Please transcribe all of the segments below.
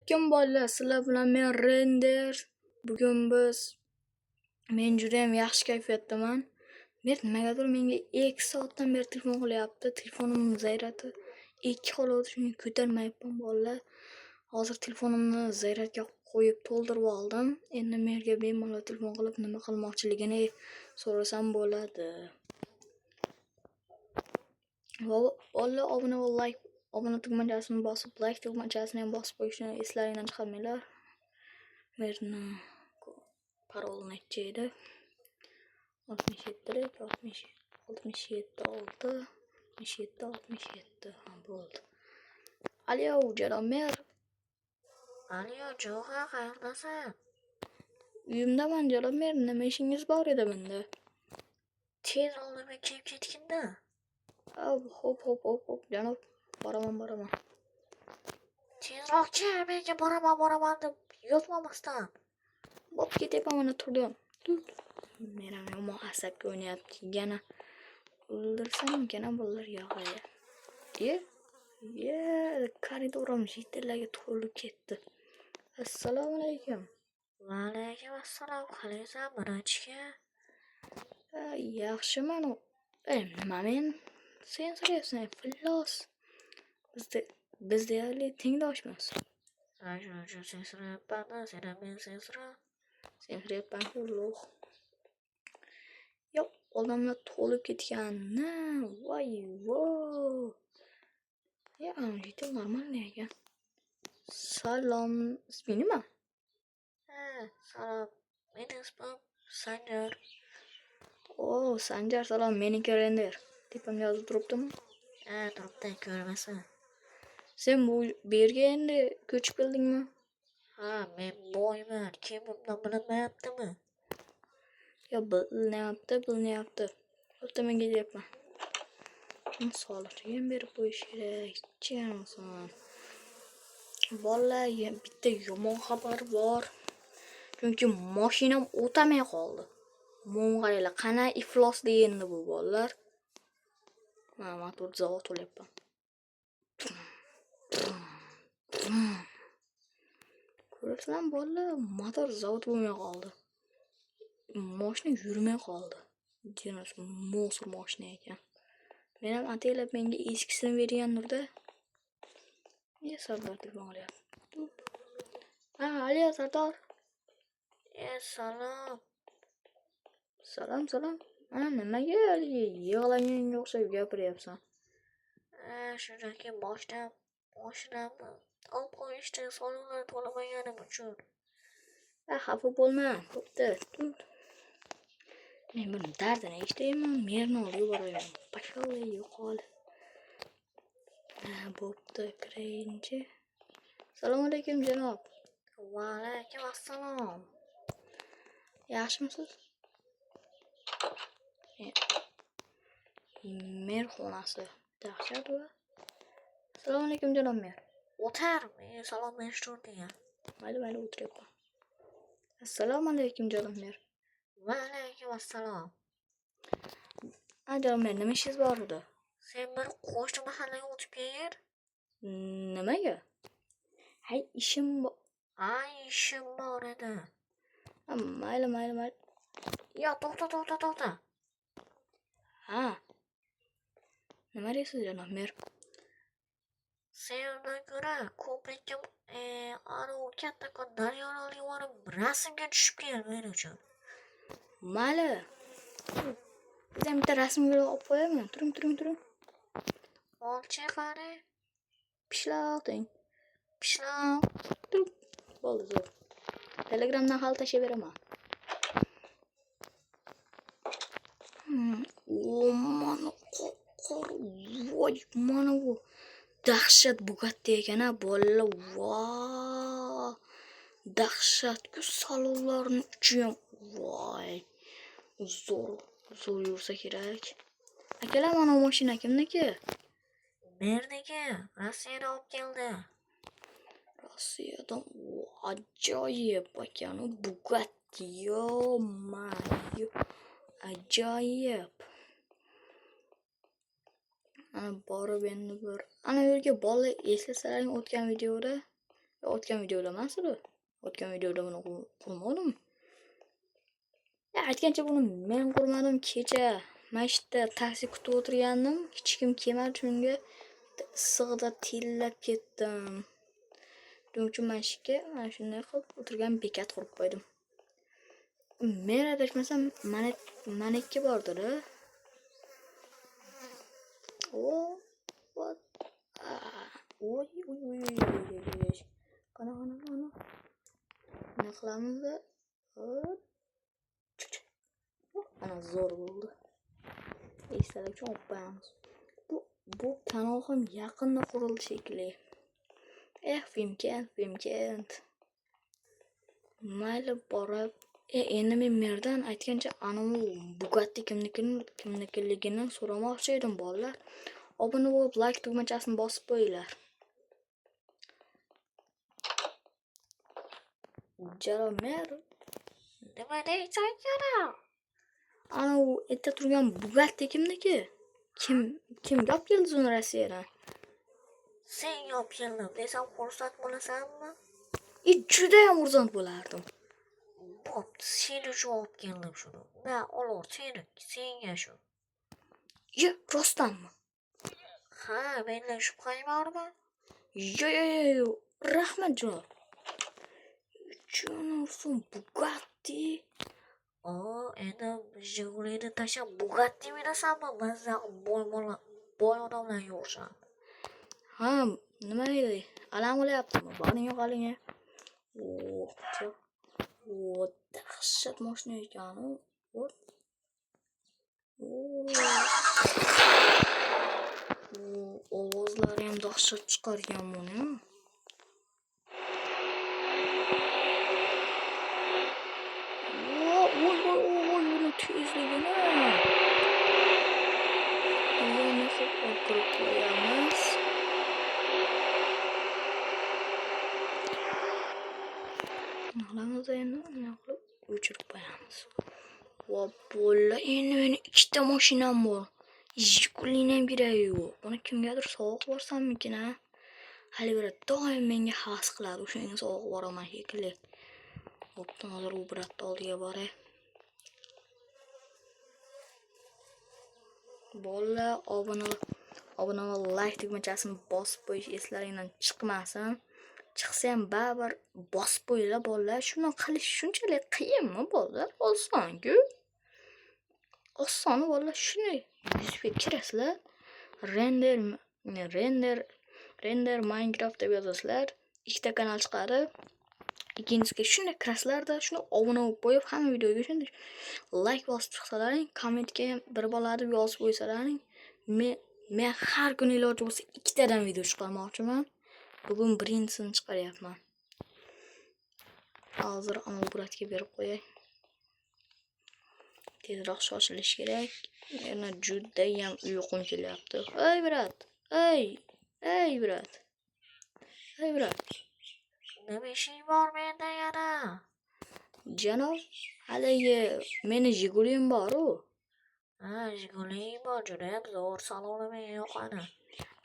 Kim bolalar, sizlar bilan men Render. Bugun men judayam yaxshi kayfiyatdaman. Mer nimagadir menga 2 soatdan beri telefon qilyapti. Telefonimni zaryadi 2 qolyapti, shunga ko'tarmayapman bolalar. Hozir telefonimni zaryadga qo'yib to'ldirib oldim. Endi merga bemalol telefon qilib nima qilmoqchiligini so'rasam bo'ladi. Va bolalar, obuna va like, obuna tugmachasini bosib, like tugmachasini ham bosib qo'yishni eslaringdan chiqarmanglar. Merni paroli necha edi? 67 67 6 67 67. Ha, bo'ldi. Alo, janob mer. Alo, Jo'xa, qayerdasan? Uyimdaman, janob mer. Nima ishingiz bor edi bunda? Tez oldimga kelib ketgin-da. Xo'p, xo'p, xo'p, xo'p, janob. Boraman, boraman. Tezroq kel, menga boraman, boraman deb yotmamasdan. Bo'p, ketyapman, mana turdim. Men ham yomon asabga o'ynayapti. Yana o'ldirsammikan bolalar yog'aya. Ye, ye, koridorim jitellarga to'lib ketdi. Assalomu alaykum. Va alaykum assalom, qalaysan, birinchika? Yaxshiman. Nima men? Sen so'rayapsan, iflos. Biz deyarli tengdoshmiz. Ha, shuning uchun sen so'rayapman-da, sen ham meni sen so'ra. Sen so'rayapman-ku, лох. Yo'q, odamlar to'lib ketgan. Na, voy, vo. Ya, житель нормальный ekan. Salom, isming nima? Ha, salom. Meni ismim Sanjar. O, Sanjar, salom, meniki Render. Tepamda yozib turibdimi? Ha, turibdi, ko'rmasan. Sen bu yerga endi ko'chib keldingmi? Ha, men boyman. Kim bundan bilinmayaptimi? Yo, bilinyapti, bilinyapti. Bo'pti, men ketyapman. Shuni soliqchiga ham berib qo'yish kerak. Jimsan. Bolalar, bitta yomon xabar bor. Chunki mashinam o'tamay qoldi. Mo'ng qaranglar, qana iflos degendi bu bolalar. Mana motor zavod olyapman. Ko'rasizlarmi bolalar, motor zavod bo'lmay qoldi. Mashina yurmay qoldi. Jonas мусор mashina ekan. Men ham ataylab menga eskisini bergandir-da. Ne Sardor telefon qilyapti. Ha, alo Sardor. E, salom. Salom, salom. Ha, nimaga haligi yig'laganga o'xshab gapiryapsan? Ha, shunchaki moshinamni olib qo'yishdi, soliqlarni to'lamaganim uchun. Ha, xafa bo'lma. Bo'pti. Men buni dardini eshitaymi? Merni oldiga borayman. Пошёл, yo'qol. Ha, bo'pti, kirayinchi. Assalomu alaykum, janob. Va alaykum assalom. Yaxshimisiz? Mer xonasi. Dahshat va. Assalomu alaykum, janob mer. O'tar, men salom berish o'rniga. Mayli, mayli, o'tiryapman. Assalomu alaykum, janob mer. Va alaykum assalom. Ha, janob mer, nima ishingiz bor edi? Sen bir qo'shni mahallaga o'tib kelgin. Nimaga? Hay, ishim bor. Ay, ishim bor edi. Ha, mayli, mayli, mayli. Yo, to'xta, to'xta, to'xta. Ha. Nima deysiz, janob mer? Sen undan ko'ra ko'prikka anavi kattakon daryoni oldiga borib rasmga tushib kel men uchun. Mayli. Biz ham bitta rasmga olib qo'yaymi? Turing, turing, turing. Olchi qani? Pishloq deng. Pishloq. Turing. Bo'ldi, zo'r. Telegramdan hali tashlab beraman. O, mana qor, voy, mana bu dahshat Bugatti ekan a bolalar. Va! Dahshat-ku, salonlarni ichi ham. Voy. Zo'r, zo'r yursa kerak. Akalar, mana bu mashina kimniki? Merniki, Rossiyadan olib keldi. Rossiyadan. Ajoyib ekan u Bugatti. Yo-mayo. Ajoyib. Ana borib endi bir ana yerga bola eslasalaring o'tgan videoda O'tgan videoda emas edi. O'tgan videoda buni qurmadim. Ya, aytgancha buni men qurmadim kecha. Mana shu yerda taksi kutib o'tirgandim. Hech kim kelmadi, shunga issig'ida tellab ketdim. Shuning uchun mana shu yerga mana shunday qilib o'tirgan bekat qurib qo'ydim. Men adashmasam mana ikki bordir-a. O, what? Oy, oy, oy, oy, oy, oy, oy. Qani, qani, qani. Nima qilamiz? Hop. Chuk, chuk. Ana zo'r bo'ldi. Esdalik uchun olib qo'yamiz. Bu kanal ham yaqinda qurildi shekilli. Vimkent, Vimkent. Mayli borib, endi men merdan aytgancha anavi Bugatti kimnikiligini so'ramoqchi edim bolalar. Obuna bo'lib, like tugmachasini bosib qo'yinglar. Janob mer, Nima deysan yana? Anavi erta turgan Bugatti kimniki? Kimga olib keldi uni Rossiyadan? Senga olib keldim desam xursand bo'lasanmi? Judayam xursand bo'lardim. Bo'pti, sen uchun olib keldim shuni. Na, olor, senga shu. Ye, rostdanmi? Ha, menda shubhang bormi? Yo, yo, yo, yo, rahmat janob. Jonavson Bugatti. O, endi Jigulini tashlab Bugatti minasanmi? Mazza boy bola, boy odamlar yurishadi. Ha, nima edi? Alam qilyaptimi? Boring yo'qoling. Oh, o, dahshat mashina ekan u. O. Ovozlari ham dahshat chiqargan buni. Voy, voy, voy, buni tezligini. Buni xo'p olib kirib qo'yamiz. Qilamiz endi, bunday qilib o'chirib qo'yamiz. Va bola, endi meni ikkita mashinam bor. Jigulini ham keragi yo'q. Buni kimgadir sovg'a qilib yuborsammikin, a? Hali biri doim menga havas qiladi, o'shanga sovg'a qilib yuboraman shekilli. Bo'pti, hozir u bratni oldiga boray. Bolalar, obuna va like tugmachasini bosib qo'yish eslaringdan chiqmasin. Chiqsa ham baribir bosib qo'yinglar bolalar. Shuni qilish shunchalik qiyinmi bolalar? Oson-ku. Oson bolalar, shuni yuzga kirasizlar. Render Minecraft deb yozasizlar. Ikkita kanal chiqadi. Ikkinchisiga shunday kirasizlarda, shuni obuna bo'lib qo'yib, hamma videoga shunday like bosib chiqsalaring, kommentga ham bir bola deb yozib qo'ysalaring, men har kuni iloji bo'lsa ikkitadan video chiqarmoqchiman. Bugun birinchisini chiqaryapman. Hozir ana bratga berib qo'yay. Tezroq shoshilish kerak. Yana judayam uyqum kelyapti. Ey brat, ey, ey brat. Ey brat. Nima ishing bor menda yana? Janob, haligi meni Jigulim bor-u. Ha, Jiguling bor, judayam zo'r, saloni menga yoqadi.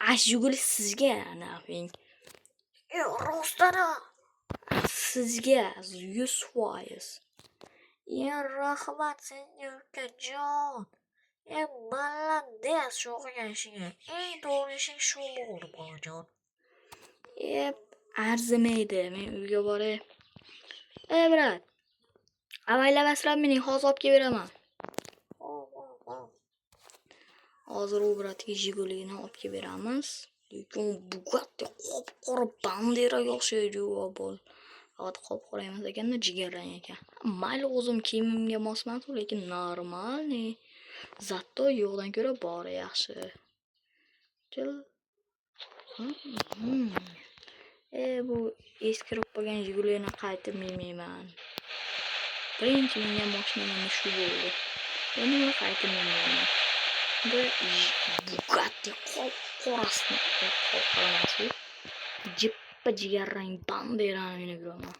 A, Jiguli sizga, nafing. Rostdan-a? Sizga 100%. Ya, rahmat senga ukajon. Malades shu qilgan ishingga. Eng to'g'ri ishing shu bo'ldi, bolajon. Arzimaydi. Men uyga boray. Ey, brat. Avaylab asrab mening, hozir olib kelib beraman. Hop, hop, hop. Hozir u bratga Jigulini olib kelib beramiz. Lekin Bugatti qop-qora banderaga o'xshaydi u bol. Faqat qop-qora emas ekanda, jigarrang ekan. Mayli, o'zim kiyimimga mos emas, lekin normalniy. Zato yo'qdan ko'ra bori yaxshi. Chil. Bu eskirib qolgan Jigulini qaytib minmayman. Birinchi mingan mashinam mana shu bo'ldi. Endi buni qaytib minmayman. Bu Bugatti qop-qorasini, qop-qora emas bu. Jippa jigarrang banderani minib yuraman.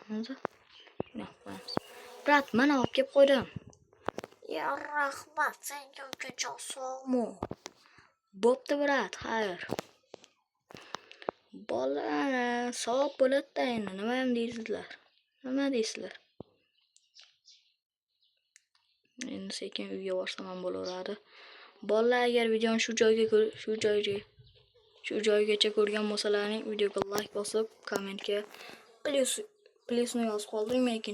Hozir shuni qo'yamiz. Brat, mana olib kelib qo'ydim. Ya, rahmat senga ukajon, sog'mi? Bo'pti, brat, xayr. Bola savob bo'ladi-da endi. Nima ham deysizlar? Nima deysizlar? Endi sekin uyga borsam ham bo'laveradi. Bolalar, agar videoni shu joygacha ko'rgan bo'lsalaring, videoga like bosib, kommentga plyusni yozib qoldiring. Men ikkinchi